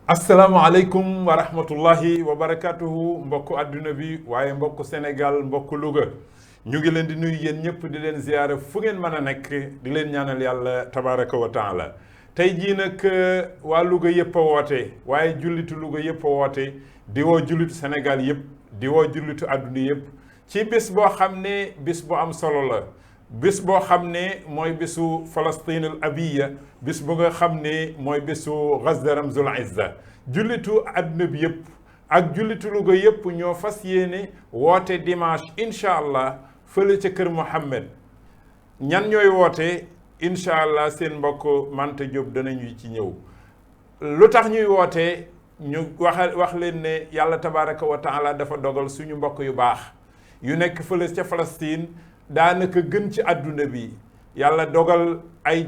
asalaamaaleykum wa rahmatullahi wa barakatuhu mbokku adduna bi waaye mbokku Sénégal mbokku Louga ñu ngi leen di nuyu yéen ñëpp di leen ziyaare fu ngeen mën a nekk di leen ñaanal yàlla tabaraka wa taala tey jii nag waa Louga yëpp a woote waaye jullitu Louga yëpp a woote di woo jullitu Sénégal yëpp di woo jullitu adduna yëpp ci bis boo xam ne bis bu am solo la bis boo xam ne mooy bisu Falastin al abiya bis bu nga xam ne mooy bisu Ghazda Ramzul Izza jullitu adduna bi yëpp ak jullitu Louga yëpp ñoo fas yéene woote dimanche incha allah fële ca kër Mouhamed ñan ñooy woote incha allah seen mbokk Manta Diop danañu ci ñëw lu tax ñuy woote ñu wax leen ne yàlla tabaraka wa taala dafa dogal suñu mbokk yu baax yu nekk fële ca Palestine daanaka gën ci àdduna bi yàlla dogal ay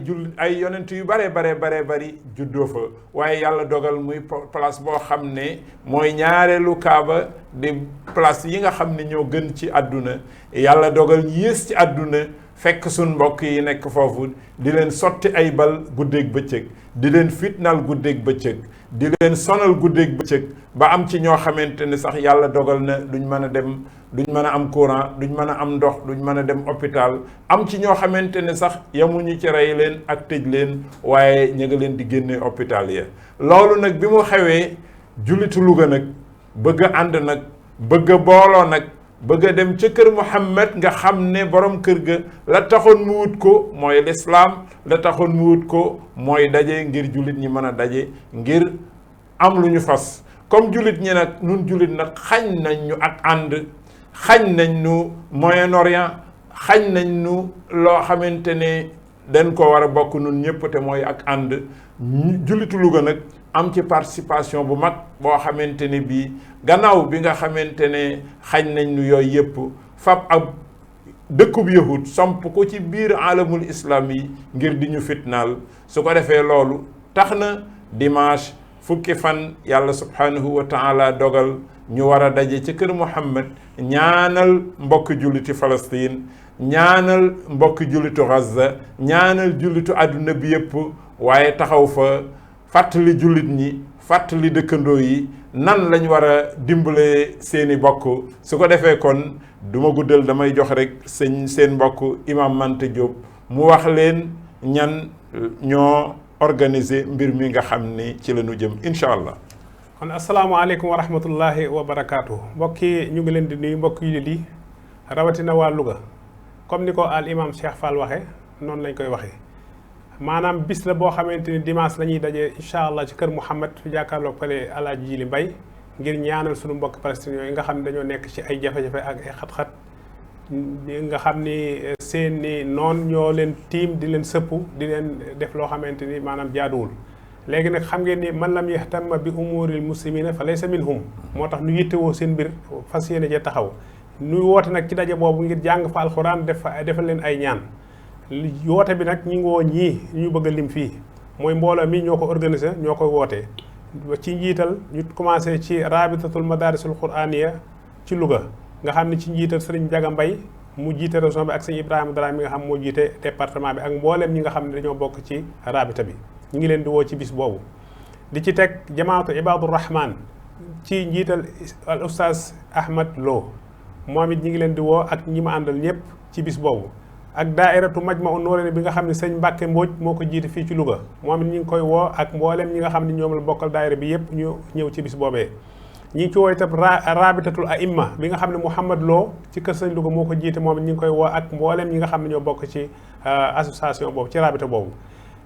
yonent yu bare bari juddoo fa waaye yàlla dogal muy place boo xam ne mooy ñaareelu kaaba di place yi nga xam ne ñoo gën ci àdduna yàlla dogal yées ci àdduna fekk suñ mbokk yi nekk foofu di leen sotti ay bal guddeeg bëccëg di leen fitnal guddeeg bëccëg di leen sonal guddeeg bëccëg ba am ci ñoo xamante ne sax yàlla dogal na duñ mën a dem duñ mën a am courant duñ mën a am ndox duñ mën a dem hôpital am ci ñoo xamante ne sax yamuñu ci rey leen ak tëj leen waaye ñu nga leen di génne hôpital ya loolu nag bi mu xewee jullitu Louga nag bëgg a ànd nag bëgg a booloo nag bëgg a dem ca kër Mouhamed nga xam ne borom kër ga la taxoon mu wut ko mooy lislaam la taxoon mu wut ko mooy daje ngir jullit ñi mën a daje ngir am lu ñu fas comme jullit ñi nag nun jullit nag xañ nañ ñu ak ànd xañ nañ ñu Moyen-Orient xañ nañ ñu loo xamante ne dañ ko war a bokk nun ñëpp te mooy ak ànd jullitu Louga nag am ci participation bu mag boo xamante ne bii gannaaw bi nga xamante ne xañ nañ ñu yooyu yëpp fab ab dëkkub yahud samp ko ci biir alamul islam yi ngir di ñu fitnaal su ko defee loolu tax na dimanche fukki fan yàlla subhanahu wa taala dogal ñu war a daje ci kër Mouhamed ñaanal mbokk julliti Palestine ñaanal mbokk jullitu Gaza ñaanal jullitu àdduna bi yëpp waaye taxaw fa fàttali jullit ñi fàttali dëkkandoo yi nan lañ war a dimbalee seeni bokk su ko defee kon du ma guddal damay jox rek seen mbokk imam Manta Diop mu wax leen ñan ñoo organiser mbir mi nga xam ni ci la ñu jëm incha allah. kon asalaamaaleykum wa rahmatullahi wa barakaatu mbokki ñu ngi leen di nuyu mbokk yi di rawatina waa Louga comme ni ko al imam Cheikh Fall waxe noonu lañ koy waxee maanaam bis la boo xamante ni dimanche la ñuy daje incha allah ci kër Mouhamed fi jàkkaarloog pale Alaaji Jili Mbay ngir ñaanal suñu mbokk palestiniens yooyu nga xam ne dañoo nekk ci ay jafe-jafe ak ay xat-xat nga xam ni seeni noon ñoo leen tiim di leen sëpp di leen def loo xamante ni maanaam jaaduwul léegi nag xam ngeen ni man lam yahtamma bi umuril muslimina fa laysa minhum moo tax nu yittewoo seen mbir fas yéene ja taxaw nu woote nag ci daje boobu ngir jàng fa alxuraan defal leen ay ñaan woote bi nag ñi ngi woo ñii ñu bëgg a lim fii mooy mbooloo mi ñoo ko organisé ñoo koy wootee ci njiital ñu commencé ci rabitatul madarisul quraniya ci Louga nga xam ne ci njiital sëriñ Jaga Mbay mu jiite région bi ak sëriñ Ibrahima Dara mi nga xam moo jiite département bi ak mbooleem ñi nga xam ne dañoo bokk ci rabita bi ñu ngi leen di woo ci bis boobu di ci teg jamaatu Ibadur Rahman ci njiital al oustaz Ahmad Lo moom it ñi ngi leen di woo ak ñi ma àndal ñëpp ci bis boobu ak daairatu Majma'un Nurayni bi nga xam ne sëñ Mbàkke Mbooj moo ko jiite fii ci Louga moom it ñi ngi koy woo ak mbooleem ñi nga xam ne ñoom la bokkal daaira bi yëpp ñu ñëw ci bis boobee ñi ngi ci woo itam rabitatul aimma bi nga xam ne Mouhamad Lo ci kër sëñ Louga moo ko jiite moom it ñi ngi koy woo ak mbooleem ñi nga xam ne ñoo bokk ci association boobu ci rabita boobu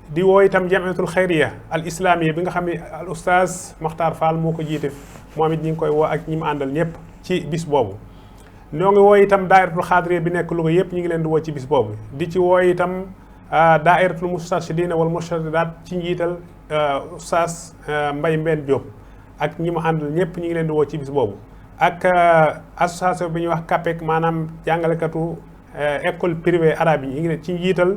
di woo itam jamiatul xayriya al islamiyya bi nga xam ne al oustaz Makhtar Fall moo ko jiite moom it ñi ngi koy woo ak ñi mu àndal ñëpp ci bis boobu ñoo ngi woo itam daairatul xaadiriya bi nekk Louga yëpp ñu ngi leen di woo ci bis boobu di ci woo itam daairatul mustarshidina wal murshidaat ci njiital oustaz Mbay Mbeen Diop ak ñi mu àndal ñëpp ñu ngi leen di woo ci bis boobu ak association bi ñuy wax CAPEC maanaam jàngalekatu école privée arabe yi ñu ngi leen ci njiital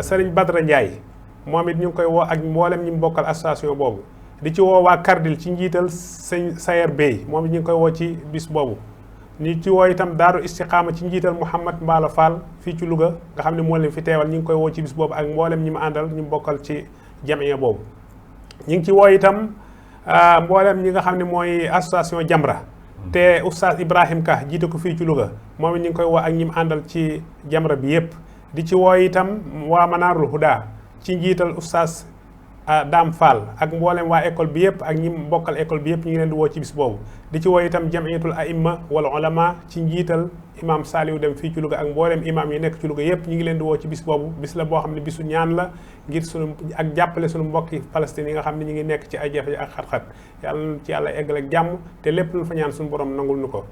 Sëriñ Badra Ndiaye moom it ñu ngi koy woo ak mboolem ñi mu bokkal association boobu di ci woo waa Kardil ci njiital sëñ Sayer Bey moom it ñu ngi koy woo ci bis boobu ni ci woo itam daaru istiqaama ci njiital Mouhamad Mbaalo Fall fii ci Louga nga xam ne moo leen fi teewal ñu ngi koy woo ci bis boobu ak mboolem ñi mu àndal ñu bokkal ci jamiya boobu. ñu ngi ci woo itam mboolem ñi nga xam ne mooy association Jamra te oustaz Ibrahim Ka jiite ko fii ci Louga moom it ñu ngi koy woo ak ñi mu àndal ci Jamra bi yëpp. di ci woo itam waa Manaarul Huda ci njiital oustaz Dame Fall ak mboolem waa école bi yëpp ak ñi bokkal école bi yëpp ñu ngi leen di woo ci bis boobu. di ci woo itam jamiyatul aimma wal ulama ci njiital imam Saliou Dem fii ci Louga ak mboolem imam yi nekk ci Louga yëpp ñu ngi leen di woo ci bis boobu bis la boo xam ne bisu ñaan la ngir sunu ak jàppale sunu mbokki Palestine yi nga xam ne ñu ngi nekk ci ay jafe ak xat-xat yàlla ci yàlla eggal ak jàmm te lépp lu fa ñaan suñu borom nangul nu ko.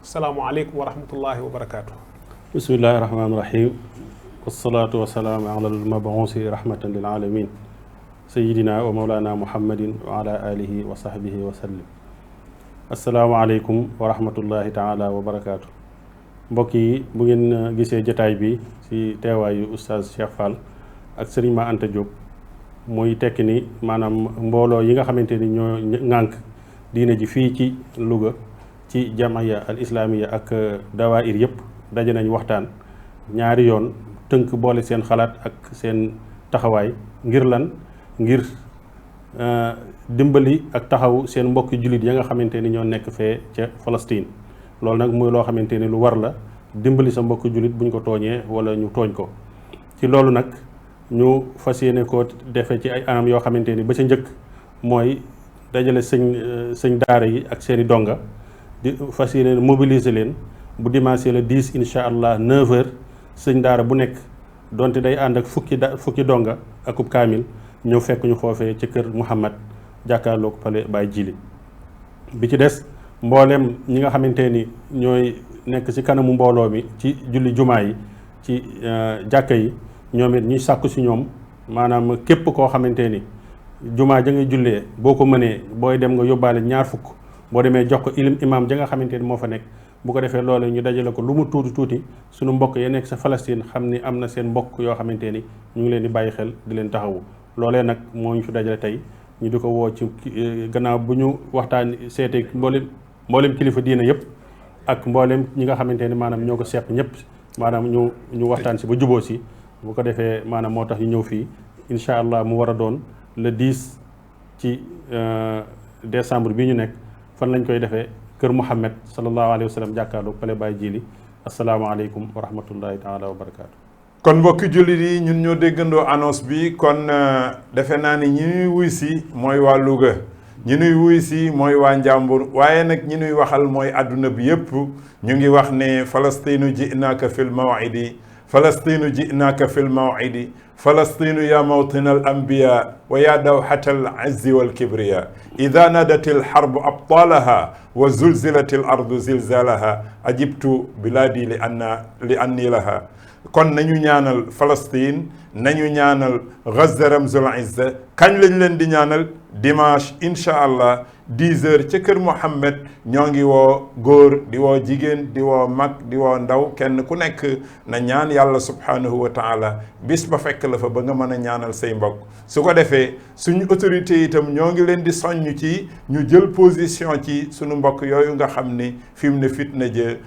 asalaamualeykum wa rahmatullahi wa barakaatu. bismillahi rahmaani rahim wasalaatu wasalaamu ala almabuusi rahmatan lil alamin sayidina wa mawlana muhammadin wa ala alihi wa sahbihi wa sallim. asalaamaaleykum wa rahmatullahi taala wa barakaatu. mbokk yi bu ngeen gisee jataay bi ci teewaayu oustaz Cheikh Fall ak sëriñ Ma Anta Diop muy tekki ni maanaam mbooloo yi nga xamante ni ñoo ŋànk diine ji fii ci Louga ci jamiya al islamiya ak dawaayir yëpp daje nañ waxtaan ñaari yoon tënk boole seen xalaat ak seen taxawaay ngir lan ngir dimbali ak taxaw seen mbokki jullit ya nga xamante ni ñoo nekk fee ca Palestine. loolu nag muy loo xamante ni lu war la dimbali sa mbokki jullit buñ ko tooñee wala ñu tooñ ko ci loolu nag ñu fas yéene koo defee ci ay anam yoo xamante ni ba ca njëkk mooy dajale sëñ daara yi ak seeni donga di fas yéene mobiliser leen bu dimanche le 10 incha allah 9h sëñ daara bu nekk donte day ànd ak fukki donga akub kaamil ñëw fekk ñu foofee ci kër Mouhamad jàkkaarloog pale Baye Jili. bi ci des mboolem ñi nga xamante ni ñooy nekk ci kanamu mbooloo mi ci julli jumaa yi ci jàkka yi ñoom it ñuy sàkku si ñoom maanaam képp koo xamante ni jumaa ja ngay jullee boo ko mënee booy dem nga yóbbaale 20 boo demee jox ko imam ja nga xamante ni moo fa nekk. bu ko defee loolu ñu dajale ko lu mu tuuti suñu mbokk ya nekk sa Palestine xam ni am na seen mbokk yoo xamante ni ñu ngi leen di bàyyi xel di leen taxawu loolee nag moo ñu fi dajale tey ñu di ko woo ci gannaaw bu ñu waxtaan seetee mboolem kilifa diina yëpp ak mboolem ñi nga xamante ni maanaam ñoo ko seq ñëpp maanaam ñu waxtaan si ba juboo si bu ko defee maanaam moo tax ñu ñëw fii incha allah mu war a doon le 10 ci décembre bi ñu nekk fan lañ koy defee kër Mouhamed sallallahu alayhi wa sallam jàkkaarloo pale Baye Jili asalaamaaleykum wa rahmatullahi taala wa barakaatu. kon mbokki jullit yi ñun ñoo déggandoo annonce bi kon defe naa ni ñi ñuy wuy si mooy waa Louga ñi ñuy wuy si mooy waa Njàmbur waaye nag ñi ñuy waxal mooy àdduna bi yépp ñu ngi wax ne Falastinu ji'naaka fil maw'idi Falastinu ji'naaka fil maw'idi Falastinu ya mawtina al anbiya wa ya dawxata al azzi wal kibriya ida nadat al harbu abtalaha wa zulzilat al ardu zilzalaha ajibtu biladi li anni laha. kon nañu ñaanal Palestine nañu ñaanal Gaza Ramzul Izza kañ lañ leen di ñaanal dimanche incha allah 10h ca kër Mouhamed ñoo ngi woo góor di woo jigéen di woo mag di woo ndaw kenn ku nekk na ñaan yàlla subhanahu wa taala bis ba fekk la fa ba nga mën a ñaanal say mbokk su ko defee suñu autorité itam ñoo ngi leen di soññ ci ñu jël position ci suñu mbokk yooyu nga xam ni fi mu ne fitna jë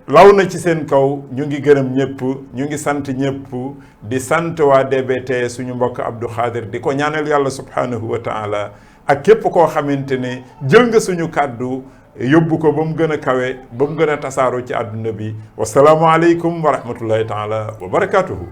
law na ci seen kaw. ñu ngi gërëm ñëpp ñu ngi sant ñëpp di sant waa DBT suñu mbokk Abdou Khadir di ko ñaanal yàlla subhanahu wa taala ak képp koo xamante ne jël nga suñu kàddu yóbbu ko ba mu gën a kawe ba mu gën a tasaaroo ci àdduna bi wasalaamu aleykum wa rahmatullahi taala wa barakatuhu